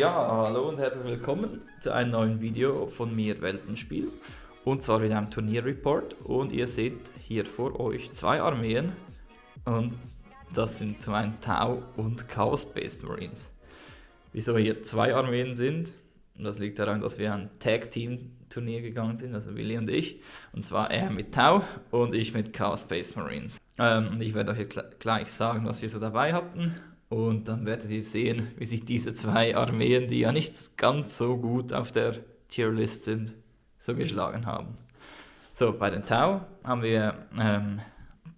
Ja, hallo und herzlich willkommen zu einem neuen Video von mir, Weltenspiel. Und zwar wieder einem Turnierreport. Und ihr seht hier vor euch zwei Armeen. Und das sind zum einen Tau und Chaos Space Marines. Wieso hier zwei Armeen sind? Das liegt daran, dass wir ein Tag-Team-Turnier gegangen sind, also Willi und ich. Und zwar er mit Tau und ich mit Chaos Space Marines. Ich werde euch jetzt gleich sagen, was wir so dabei hatten. Und dann werdet ihr sehen, wie sich diese zwei Armeen, die ja nicht ganz so gut auf der Tierlist sind, so geschlagen haben. So, bei den Tau haben wir ein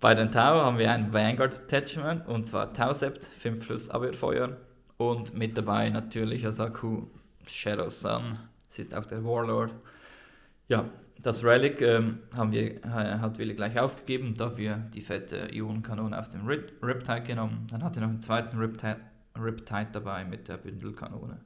Vanguard Attachment, und zwar Tau-Sept, 5 plus Abwehrfeuer. Und mit dabei natürlich Asaku Shadow Sun, sie ist auch der Warlord. Ja, das Relic hat Willi gleich aufgegeben, dafür die fette Ionenkanone auf dem Riptide genommen. Dann hat er noch einen zweiten Riptide dabei mit der Bündelkanone.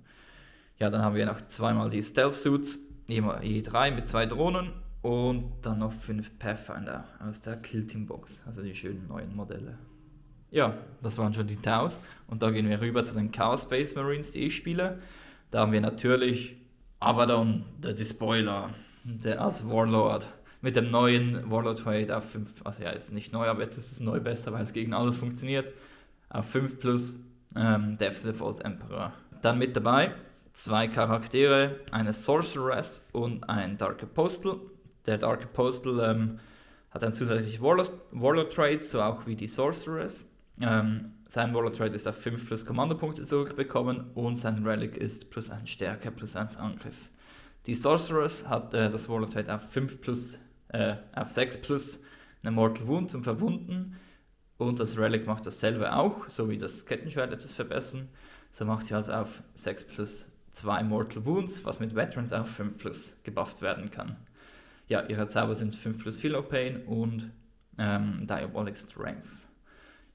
Ja, dann haben wir noch zweimal die Stealth Suits, je 3 mit 2 Drohnen und dann noch 5 Pathfinder aus der Kill-Team Box, also die schönen neuen Modelle. Ja, das waren schon die Taus und da gehen wir rüber zu den Chaos Space Marines, die ich spiele. Da haben wir natürlich Abaddon, der Despoiler, der als Warlord, mit dem neuen Warlord Trade auf 5, also ja, ist nicht neu, aber jetzt ist es neu besser, weil es gegen alles funktioniert, auf 5 plus Death to the False Emperor. Dann mit dabei zwei Charaktere, eine Sorceress und ein Dark Apostle. Der Dark Apostle hat ein zusätzliches Warlord Trade, so auch wie die Sorceress. Sein Warlord Trade ist auf 5 plus Kommandopunkte zurückbekommen und sein Relic ist plus 1 Stärke, plus 1 Angriff. Die Sorceress hat das Warlord Trade auf 6 plus eine Mortal Wound zum Verwunden und das Relic macht dasselbe auch, so wie das Kettenschwert etwas verbessern. So macht sie also auf 6 plus 2 Mortal Wounds, was mit Veterans auf 5 plus gebufft werden kann. Ja, ihre Zauber sind 5 plus Philo Pain und Diabolic Strength.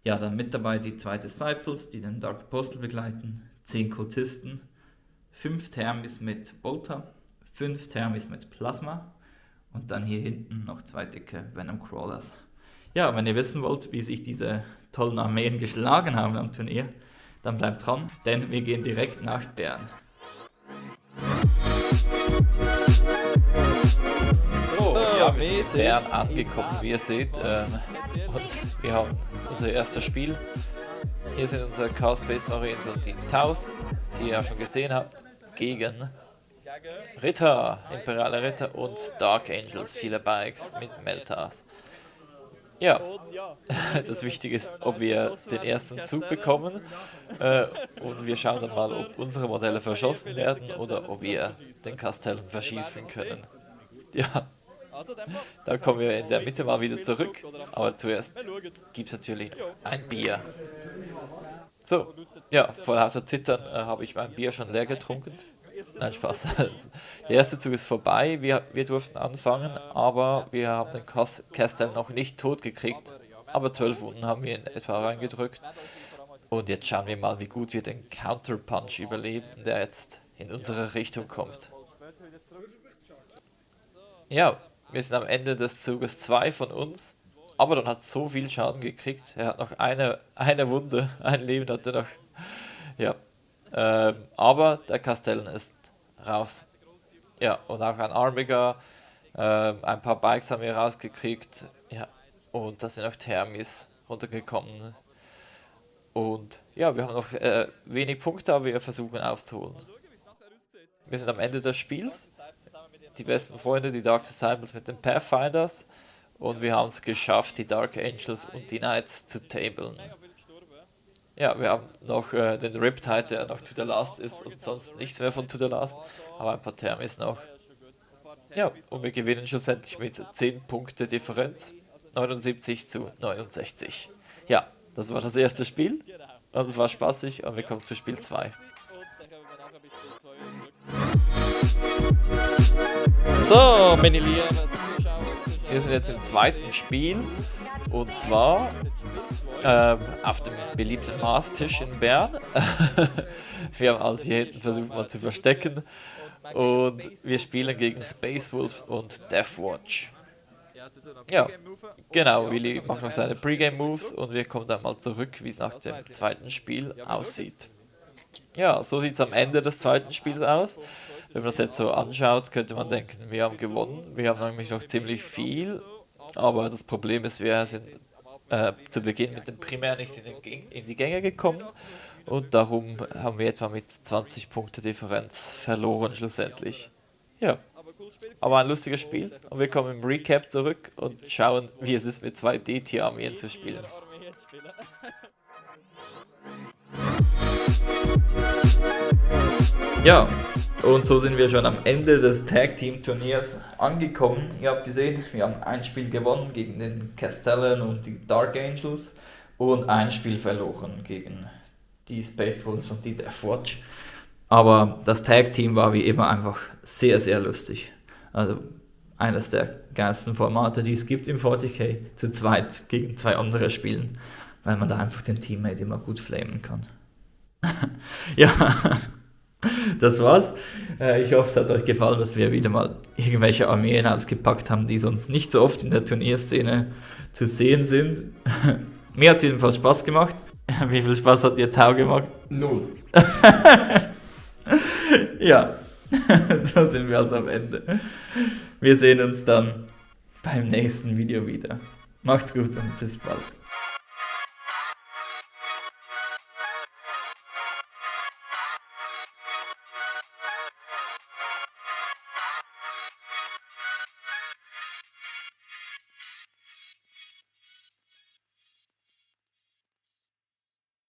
Ja, dann mit dabei die 2 Disciples, die den Dark Apostle begleiten, 10 Kultisten, 5 Thermis mit Bolter, 5 Thermis mit Plasma und dann hier hinten noch 2 dicke Venom Crawlers. Ja, wenn ihr wissen wollt, wie sich diese tollen Armeen geschlagen haben am Turnier, dann bleibt dran, denn wir gehen direkt nach Bern. So, ja, wir sind in Bern angekommen, wie ihr seht, und wir haben unser erstes Spiel. Hier sind unsere Chaos Space Marines und die Taus, die ihr ja schon gesehen habt, gegen Ritter, Imperiale Ritter und Dark Angels, viele Bikes mit Meltas. Ja, das Wichtige ist, ob wir den ersten Zug bekommen und wir schauen dann mal, ob unsere Modelle verschossen werden oder ob wir den Kastellum verschießen können. Ja, da kommen wir in der Mitte mal wieder zurück, aber zuerst gibt es natürlich ein Bier. So, ja, vor lauter Zittern habe ich mein Bier schon leer getrunken. Nein, Spaß. Der erste Zug ist vorbei, wir durften anfangen, aber wir haben den Castell noch nicht tot gekriegt. Aber 12 Wunden haben wir in etwa reingedrückt. Und jetzt schauen wir mal, wie gut wir den Counterpunch überleben, der jetzt in unsere Richtung kommt. Ja, wir sind am Ende des Zuges 2 von uns. Abaddon hat so viel Schaden gekriegt. Er hat noch eine Wunde, ein Leben hat er noch. Ja. Aber der Castellan ist raus. Ja, und auch ein Armiger, ein paar Bikes haben wir rausgekriegt. Ja, und da sind auch Thermis runtergekommen. Und ja, wir haben noch wenig Punkte, aber wir versuchen aufzuholen. Wir sind am Ende des Spiels. Die besten Freunde, die Dark Disciples mit den Pathfinders. Und wir haben es geschafft, die Dark Angels und die Knights zu tablen. Ja, wir haben noch den Riptide, der noch To The Last ist und sonst nichts mehr von To The Last, aber ein paar Thermis noch. Ja, und wir gewinnen schlussendlich mit 10 Punkte Differenz, 79 zu 69. Ja, das war das erste Spiel und es war spaßig und wir kommen zu Spiel 2. So, meine lieben Zuschauer, wir sind jetzt im zweiten Spiel und zwar auf dem beliebten Marstisch in Bern. Wir haben also hier hinten versucht mal zu verstecken und wir spielen gegen Space Wolf und Deathwatch. Ja, genau, Willi macht noch seine Pre-Game Moves und wir kommen dann mal zurück, wie es nach dem zweiten Spiel aussieht. Ja, so sieht es am Ende des zweiten Spiels aus. Wenn man das jetzt so anschaut, könnte man denken, wir haben gewonnen. Wir haben nämlich noch ziemlich viel, aber das Problem ist, wir sind zu Beginn mit dem Primär nicht in die Gänge gekommen und darum haben wir etwa mit 20 Punkte Differenz verloren schlussendlich. Ja, aber ein lustiges Spiel und wir kommen im Recap zurück und schauen, wie es ist, mit 2 D-Tier-Armeen zu spielen. Ja, und so sind wir schon am Ende des Tag Team Turniers angekommen. Ihr habt gesehen, wir haben ein Spiel gewonnen gegen den Castellan und die Dark Angels und ein Spiel verloren gegen die Space Wolves und die Death Watch. Aber das Tag Team war wie immer einfach sehr, sehr lustig. Also eines der geilsten Formate, die es gibt im 40k, zu zweit gegen 2 andere spielen, weil man da einfach den Teammate immer gut flamen kann. Ja, das war's. Ich hoffe, es hat euch gefallen, dass wir wieder mal irgendwelche Armeen ausgepackt haben, die sonst nicht so oft in der Turnierszene zu sehen sind. Mir hat es jedenfalls Spaß gemacht. Wie viel Spaß hat dir Tau gemacht? 0. Ja, so sind wir also am Ende. Wir sehen uns dann beim nächsten Video wieder. Macht's gut und bis bald.